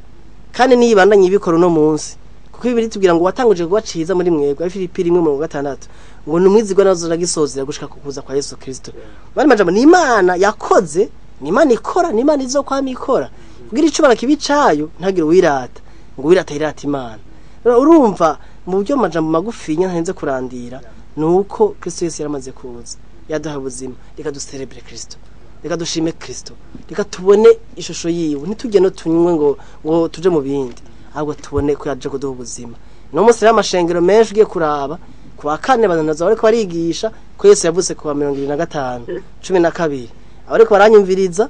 kandi niyibandanye ibikora uno munsi, kuko Bibiliya itubwira ngo watanguje kuba ciza muri mwebwe, ari Filipi 1:6, ngo ni umwizigwa nazo nagisozera gushika ku kuza kwa Yesu Kristo. Bari majambo ni Imana yakoze, ni Imana ikora, ni Imana izokwama ikora kugira icubara kibi cayo, ntagire uwirata ngo uwirata yirata Imana. Rero urumva mu buryo majambo magufinya ntarenze kurandira, nuko Kristo Yesu yaramaze kuza, yaduha ubuzima. Reka duserebere Kristo, reka dushime Kristo, reka tubone ishusho yiwe, ntitujye no tunywe ngo tuje mu bindi, ahubwo tubone ko yaje kuduha ubuzima. No munsi rero amashengero menshi ugiye kuraba Ku wa kane abantu bariko barigisha ko Yesu yavutse ku wa 25 12. Abariko baranyumviriza,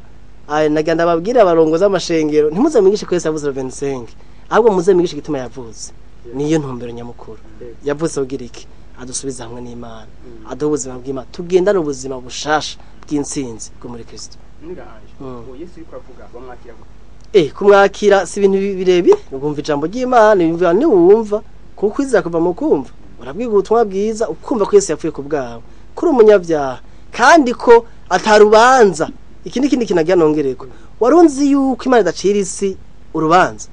nagira ndababwira abarongozi b'amashengero, ntimuze mwigishe ko Yesu yavutse le 25, ahubwo muze mwigishe igituma yavutse. Niyo ntumbero nyamukuru. Yavutse kugira iki? Adusubiza hamwe n'Imana, aduha ubuzima bw'Imana, tugendane ubuzima bushasha bw'intsinzi bwo muri Kristo. Niganje uwo Yesu uriko uravuga bamwakira gute? Kumwakira si ibintu birebire, ugumva ijambo ry'Imana, ni wumva, kuko kwizera kuva mu kumva. Urabwirwa ubutumwa bwiza, ukumva ko Yesu yapfuye ku bwawe, kuri umunyabyaha, kandi ko atarubanza. Iki ni ikindi kintu nongereko. Warunzi yuko Imana idacira isi urubanza.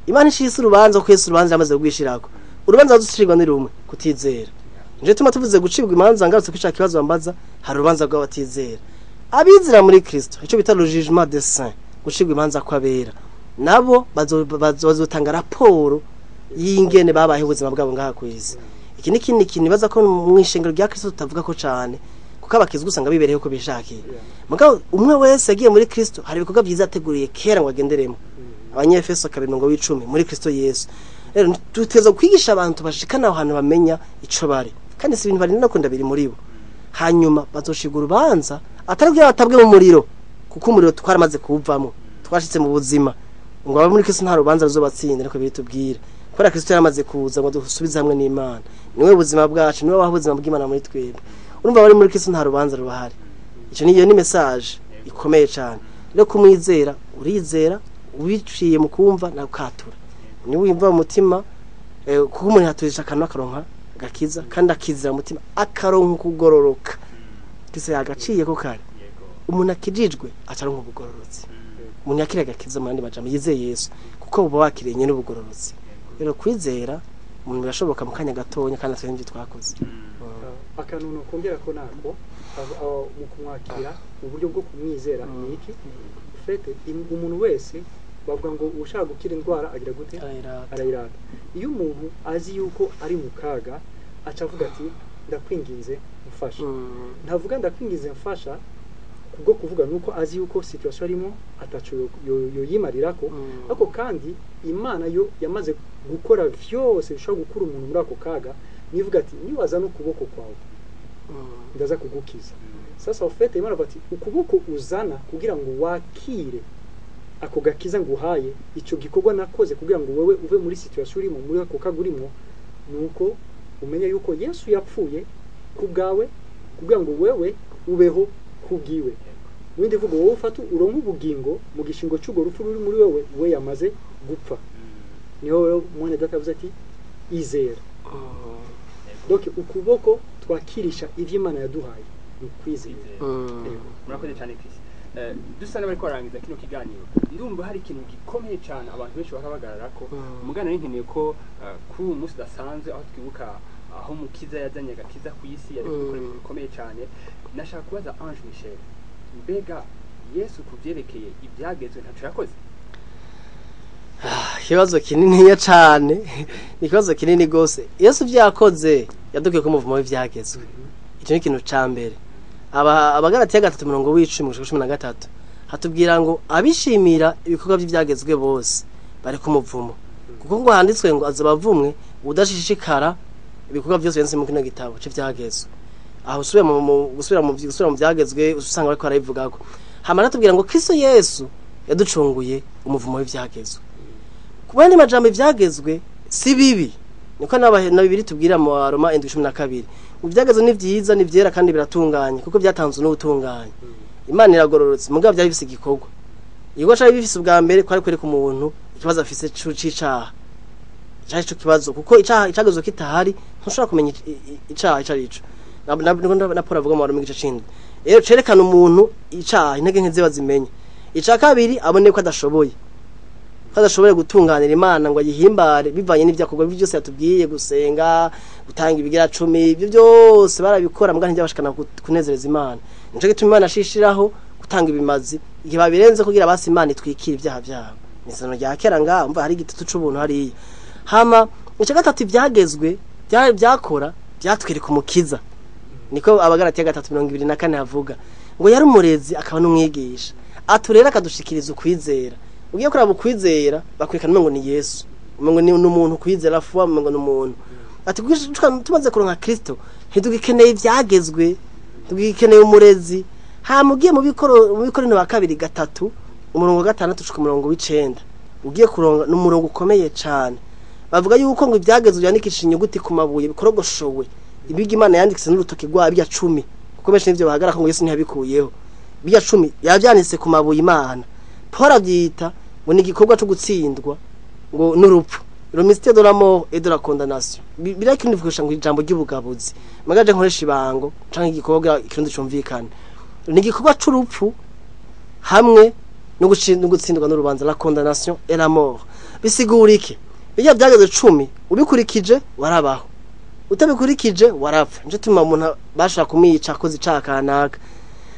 Imana ishira isi urubanza kuko Yesu urubanza yamaze kugwishirako. Urubanza ruducirwa ni rumwe, kutizera. Nje tuma tuvuze gucibwa imanza, ngarutse kwica kibazo bambaza, hari urubanza rw'abatizera. Abizera muri Kristo, ico bita le jugement des saints, gucibwa imanza kw'abera. Nabo bazotanga raporo y'ingene babaye ubuzima bwabo ngaha kw'isi. Iki ni ikindi kintu nibaza ko mu ishengero rya Kristo tutavuga ko cane, kuko abakizwa usanga bibereyeho ko bishakiye. Mugabo umwe wese yagiye muri Kristo hari ibikorwa byiza yateguriye kera ngo agenderemo. Abanyefeso 2:10 muri Kristo Yesu. Rero duteza kwigisha abantu bashikana aho hantu bamenya ico bari, kandi si ibintu bari no kunda biri muri bo. Hanyuma bazoshigura urubanza atari kugira batabwe mu muriro, kuko umuriro twaramaze kuwuvamo, twashitse mu buzima. Ngo abe muri Kristo nta rubanza ruzobatsinda, niko bitubwira. Kubera Kristo yaramaze kuza ngo dusubize hamwe n'Imana. Niwe buzima bwacu, niwe waha ubuzima bw'Imana muri twebwe. Urumva bari muri Kristo nta rubanza rubahari. Ico niyo ni message ikomeye cyane. Rero kumwizera, urizera ubiciye mu kumva na ukatura. Ni wimva mu mutima, kuko umuntu yaturisha akanwa akaronka gakiza, kandi akizera mutima akaronka kugororoka. Kristo yagaciye ko kare. Umuntu akijijwe acaronka ubugororotsi. Umuntu yakira agakiza mu yandi majambo yizeye Yesu, kuko uba wakiriye nyene ubugororotsi. Rero kwizera umuntu birashoboka mu kanya gatonya, kandi atari n'ibyo twakoze. Akantu nokongera ko nako mu kumwakira mu buryo bwo kumwizera ni iki? Fete umuntu wese bavuga ngo ushaka gukira indwara agira gute? Arayirata. Iyo umuntu azi yuko ari mu kaga, aca avuga ati ndakwinginze mfasha. Ntavuga ndakwinginze mfasha kubwo kuvuga nuko azi yuko situation arimo ataco yoyimarirako, ariko kandi Imana yo yamaze gukora vyose bishobora gukura umuntu muri ako kaga, nivuga ati niwaza n'ukuboko kwawe ndaza kugukiza. Sasa ufete Imana bati ukuboko uzana kugira ngo wakire ako gakiza nguhaye, ico gikorwa nakoze kugira ngo wewe uve muri situation urimo, muri ako kaga urimo, nuko umenye yuko Yesu yapfuye kubgawe kugira ngo wewe ubeho kubwiwe. Windi vuga wowe ufata uronka ubugingo mu gishingo cy'ugo rupfu ruri muri wewe, we yamaze gupfa. Niho mwene data yavuze ati izera. Donc ukuboko twakirisha ivyo Imana yaduhaye ni kwizera. Murakoze cyane Chris. Dusa n'abari kwarangiza kino kiganiro, ndumva hari ikintu gikomeye cyane abantu benshi bakabagarara ko umugana nkeneye ko kuri uyu munsi udasanzwe aho twibuka aho Mukiza yazanye agakiza ku isi yari gukora ibintu bikomeye cyane. Nashaka kubaza Ange Michel, mbega Yesu kuvyerekeye ibyagezwe ntaco yakoze? Ikibazo kinini cyane, ni ikibazo kinini gose. Yesu vyakoze yadukiye ko umuvumo w'ivyagezwe. Icyo ni ikintu ca mbere. Abagalatiya 3:10-13 hatubwira ngo abishimira ibikorwa by'ivyagezwe bose bari ku muvumo, kuko ngo handitswe ngo azabavumwe udashishikara ibikorwa byose byanditse mu kino gitabo c'ivyagezwe. Aho usubira mu gusubira mu gusubira mu vyagezwe usanga bariko barabivugako. Hama natubwira ngo Kristo Yesu yaducunguye umuvumo w'ivyagezwe. Ku yandi majambo ivyagezwe si bibi, niko na Bibiliya tubwira mu Roma 7:12. Ivyagezwe ni vyiza, ni vyera kandi biratunganye, kuko byatanzwe n'ubutunganye. Imana iragororotse, mugabo byari bifise igikorwa. Igikorwa cari bifise ubwa mbere kwari kwereka umuntu ikibazo afise c'icaha. Cari ico kibazo, kuko icaha icagezwe kitahari ntushobora kumenya icaha ico arico. Na Paul avuga mu Roma igice c'indwi. Rero cerekana umuntu icaha, intege nke ziba zimenye. Ica kabiri abone ko adashoboye. Ko adashoboye gutunganira Imana ngo ayihimbare bivanye n'ivyakorwa byose yatubwiye, gusenga, gutanga ibigira 10, ibyo byose barabikora mbwa ntibyabashikana kunezereza Imana. Nico gituma Imana ashishiraho gutanga ibimazi igihe babirenze kugira basi Imana itwikira ibyaha byabo. Nisano rya kera ngaho umva hari igitutu c'ubuntu hariya. Hama ica gatatu ivyagezwe byakora byatwereka Umukiza. Niko Abagalatiya 3:24 havuga ngo yari umurezi akaba n'umwigisha, aturera akadushikiriza ukwizera. Ugiye kuraba ukwizera bakwerekana ngo ni Yesu, ngo ni umuntu kwizera fuwa, ngo ni umuntu. Ati tumaze kuronka Kristo ntidugikeneye ivyagezwe, tugikeneye umurezi. Hama ugiye mu Bikorinto ba kabiri 3 umurongo wa 6 gushika umurongo w'9, ugiye kuronga n'umurongo ukomeye cane. Bavuga yuko ngo ivyagezwe byandikishije inyuguti ku mabuye bikorogoshowe, ibiga Imana yandikise n'urutoki rwa bya 10, kuko benshi nivyo bahagarara ko ngo Yesu ntiyabikuyeho. Bya 10 yavyanditse ku mabuye Imana. Paul avyita ngo ni igikorwa cyo gutsindwa ngo n'urupfu, le mystère de la mort et de la condamnation. Birakinivugisha ngo ijambo ry'ubugabuzi magaje nkoresha ibango canke igikorwa ikirundi cumvikana, ni igikorwa c'urupfu hamwe no gutsindwa n'urubanza, la condamnation et la mort. Bisigura iki? Bijya byageze 10 ubikurikije warabaho, utabikurikije warapfa. Nje tuma umuntu bashaka kumwica akoze icaha kanaka.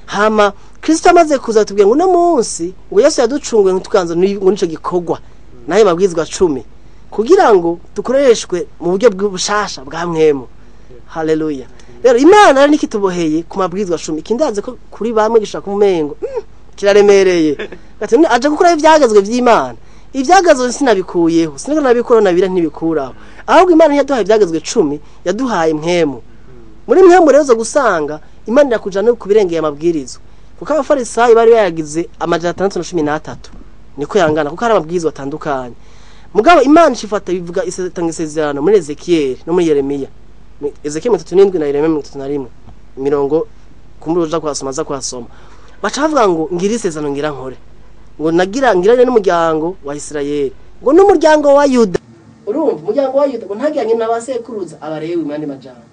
Hama Kristo amaze kuza tubwiye ngo no munsi ngo Yesu yaducunguye ntitukanze ngo nico gikorwa naye mabwizwa 10 kugira ngo dukoreshwe mu buryo bw'ubushasha bwa mwemu. Haleluya. Rero Imana rero nikituboheye ku mabwizwa 10, ikindaze ko kuri bamwe gishaka kumengo kiraremereye. Gati aje gukora ivyagezwe vy'Imana. Ivyagezwe sinabikuyeho, siniko nabikora nabira ntibikuraho. Ahubwo Imana yaduhaye ivyagezwe 10, yaduhaye mwemu. Muri mwemu rero zo gusanga Imana irakujana ku birengeye amabwirizwa. Kuko abafarisayo bari bayagize 613 niko yangana, kuko hari amabwirizwa atandukanye. Mugabo Imana ishifata bivuga itanga isezerano muri Ezekiel no muri Yeremiya. Ezekiel 37 na Yeremiya 31 mirongo kumbura uja kwasoma za kwasoma. Baca bavuga ngo ngira isezerano ngira nkore, ngo nagira ngiranye n'umuryango wa Isirayeli, ngo n'umuryango wa Yuda. Urumva umuryango wa Yuda ngo ntagiranye n'abasekuruza abarewi mandi majambo,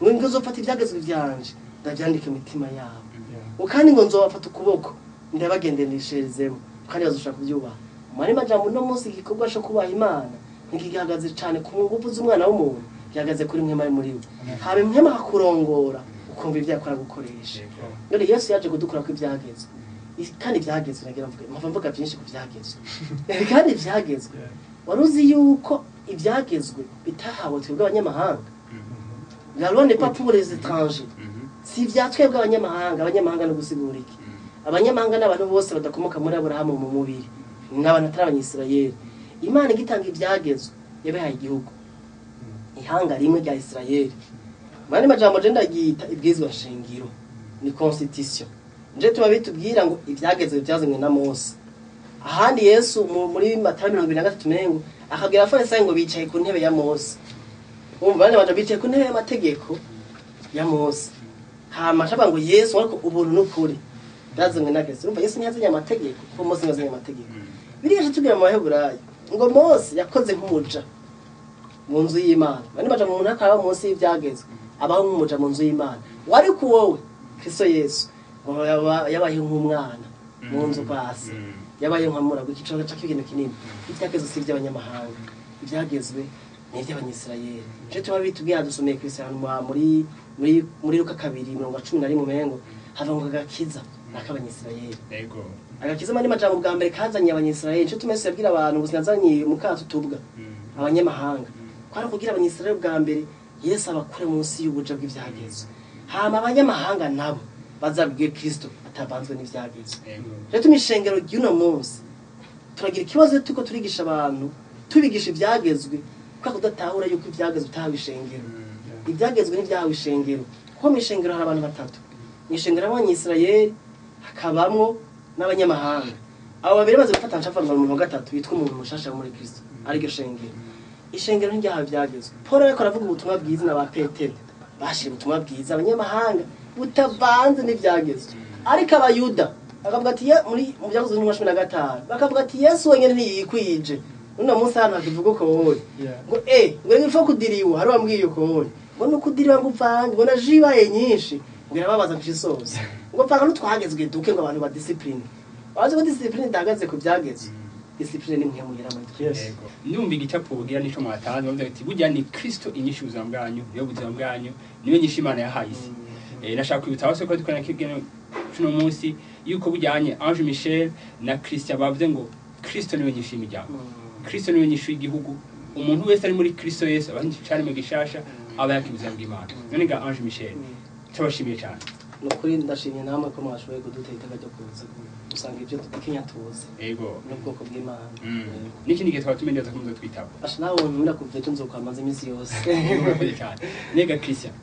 ngo ngizofata ivyagezwe vyanje ndavyandike mu mitima yabo, ngo kandi ngo nzobafata ukuboko ndabagenderesherezemo kandi bazoshaka kuvyubaha. Mari majambo no munsi igikorwa cyo kubaha Imana ntigihagaze cane ku nguvu z'umwana w'umuntu, gihagaze kuri mwe mari muri we. Habe mwe makakurongora ukumva ivyo yakora gukoresha. None Yesu yaje kudukura ko ivyagezwe, kandi ivyagezwe nagira mvuge mpava mvuga byinshi ku vyagezwe. Kandi ivyagezwe waruzi yuko ivyagezwe bitahawe twebwe abanyamahanga. La loi n'est pas pour les étrangers. Si ivyatwebwe abanyamahanga, abanyamahanga no gusigura iki? Abanyamahanga n'abantu bose badakomoka muri Aburahamu mu mubiri, n'abantu atari abanyisirayeli. Imana igitanga ivyagezwe yabahaye igihugu, ihanga rimwe rya Isirayeli. Mani majambo je ndagita ibwizwa nshingiro ni constitution. Nje tuba bitubwira ngo ivyagezwe byazanywe na Mose. Ahandi Yesu muri Matayo 23 mengo akabwira abafarisayo ngo bicaye ku ntebe ya Mose. Umva bane baje bicaye ku ntebe y'amategeko ya Mose. Hama ashaka ngo Yesu ariko ubuntu n'ukuri byazanywe na Kristo. Urumva Yesu ntiyazanye amategeko kuko Mose yazanye amategeko. Biriya tubwira mu Baheburayo ngo Mose yakoze nk'umuja mu nzu y'Imana. Bane baje mu ntaka aba munsi y'ivyagezwe, abaho nk'umuja mu nzu y'Imana. Wari ku wowe Kristo Yesu ngo yabaye nk'umwana mu nzu kwase, yabaye nkamura gw'ikico cy'ibintu kinini. Ivyagezwe si ivy'abanyamahanga, ivyagezwe ni ivy'abanyisirayeli. Je tuba bitubwira dusomeye Kristo muri muri muri Luka 2:11 mengo hava ngo agakiza nak'abanyisirayeli. Yego. Agakiza mani majambo bwa mbere kazanye abanyisirayeli. Cyo tumese yabwira abantu ngo sinazanye mukato tubwa abanyamahanga. Kwari kugira abanyisirayeli bwa mbere Yesu abakure munsi y'ubuja bw'ivyagezwe. Hama abanyamahanga nabo bazabwiye Kristo atavanzwe n'ivyagezwe. Rero tumishengero ry'uno munsi turagira ikibazo tuko turigisha abantu tubigisha ivyagezwe kwa kudatahura yuko ivyagezwe utahawe ishengero. Ivyagezwe n'ivyahawe ishengero. Kuko mu ishengero hari abantu batatu. Mu ishengero abanyisirayeli hakabamwo n'abanyamahanga. Abo babiri baze gufata nshavanwa mu muntu gatatu yitwa umuntu mushasha muri Kristo ariryo shengero. Ishengero ntiryahawe ivyagezwe. Paul ariko aravuga ubutumwa bwiza na ba Petero bashira ubutumwa bwiza abanyamahanga butavanze n'ivyagezwe. Ariko abayuda bakavuga ati muri mu byakozwe n'intumwa 15 bakavuga ati Yesu wenyene ntiyikwije. Uno munsi hano hakivuga uko wowe ngo ngo ngifo kudiriwa hari wambwiye uko wowe ngo nukudiriwa ngo uvange ngo najibaye nyinshi ngo irababaza nshisoza ngo panga nutwagezwe duke ngo abantu ba discipline bazi ko discipline ndahagaze ku byagezwe. Discipline ni mwe muhera muri twese. Ndumva igicapo bugira nico mwatanze bavuga ati burya ni Kristo inyishu ubuzima bwanyu, niyo buzima bwanyu, niyo nyishu Imana yahaye isi. Nashaka kwibutsa bose ko dukorana kibwene cuno munsi yuko bujyanye Ange Michel na Christian bavuze ngo Kristo niwe nyishu y'imiryango, Kristo niwe nyishu y'igihugu. Umuntu wese ari muri Kristo Yesu aba cyane mu gishasha aba yakibuzima bw'Imana. None ga Ange Michel turabashimiye cyane. Nukuri ndashimye namwe ko mwashoboye kudutera iteka ryo kuza gusanga ibyo tudikenya tuzi Ego. n'ubwoko bw'Imana. N'ikindi gihe twaba tumenye ko muzotwitaba. Asha nawe wontumira kuva ejo nzokwamaza iminsi yose. Urakoze cyane. Nega Christian,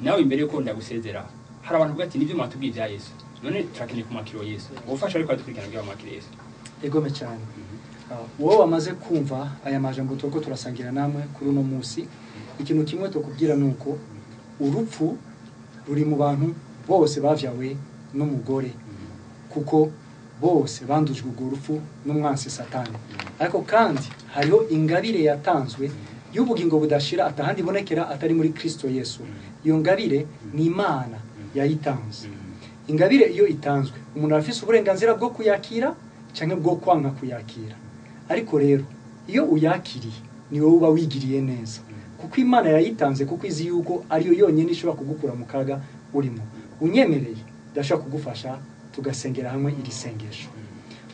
nawe imbere yuko ndagusezera, hari abantu bavuga ati nibyo mwatubwiye ibya Yesu, none turakeneye kumwakira uwo Yesu. Ubufasha ariko adukurikirana kugira bamwakire Yesu. Egome cyane. Wowe wamaze kumva aya majambo turiko turasangira namwe kuri uno munsi, ikintu kimwe tukubwira ni uko urupfu ruri mu bantu bose bavyawe n'umugore, kuko bose bandujwe urwo rupfu n'umwansi Satani. Ariko kandi hariho ingabire yatanzwe y'ubugingo budashira, atahandi ibonekera atari muri Kristo Yesu. Iyo ngabire ni Imana yayitanze. Ingabire iyo itanzwe, umuntu arafise uburenganzira bwo kuyakira canke bwo kwanka kuyakira. Ariko rero iyo uyakiriye ni wowe uba wigiriye neza, kuko Imana yayitanze kuko izi yuko ariyo yonyine ishobora kugukura mu kaga urimo. Unyemereye ndashobora kugufasha tugasengera hamwe iri sengesho.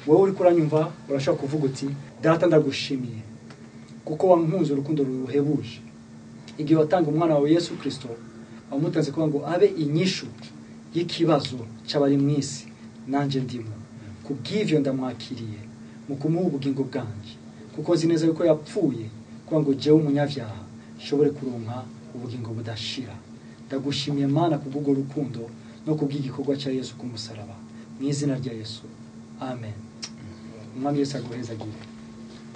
Wowe uriko uranyumva urashobora kuvuga uti: Data, ndagushimiye kuko wankunze urukundo ruhebuje. Igihe watanga umwana wawe Yesu Kristo, wamutanze kugira ngo abe inyishu y'ikibazo cy'abari mu isi, nanjye ndimo. Kubw'ivyo ndamwakiriye mu kumuha ubugingo bwanjye, kuko nzi neza yuko yapfuye kugira ngo jewe umunyabyaha nshobore kuronka ubugingo budashira. Ndagushimiye Mana kubw'urwo rukundo no kubw'igikorwa cya Yesu ku musaraba. Mu izina rya Yesu, amen. Umwami Yesu aguhezagire.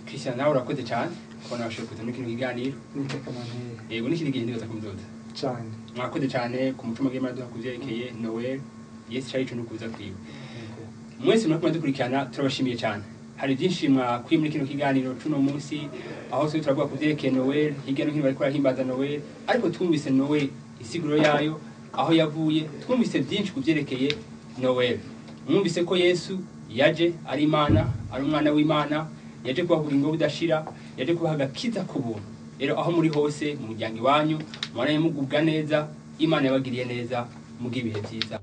Christian, nawe urakoze cyane kubona washoboye kuza muri kino kiganiro. Niteka manteye. Yego, n'ikindi gihe ndibaza ko muzoza. Cyane. Mwakoze cyane ku muco mugiye muraduha ku vyerekeye Noel, Yesu cari ico n'ukuza kwiwe. Mwese muriko muradukurikirana, turabashimiye cyane. Hari byinshi mwakwiye muri kino kiganiro cuno munsi, aho turi turavuga ku vyerekeye Noel. Hirya no hino bariko barahimbaza Noel, ariko twumvise Noel isiguro yayo, aho yavuye. Twumvise byinshi ku vyerekeye Noel. Mwumvise ko Yesu yaje ari Imana, ari umwana w'Imana, yaje kubaha ubugingo budashira, yaje kubaha agakiza ku buntu. Rero aho muri hose mu muryango iwanyu, mubane mugubwa neza. Imana yabagiriye neza, mugire ibihe byiza.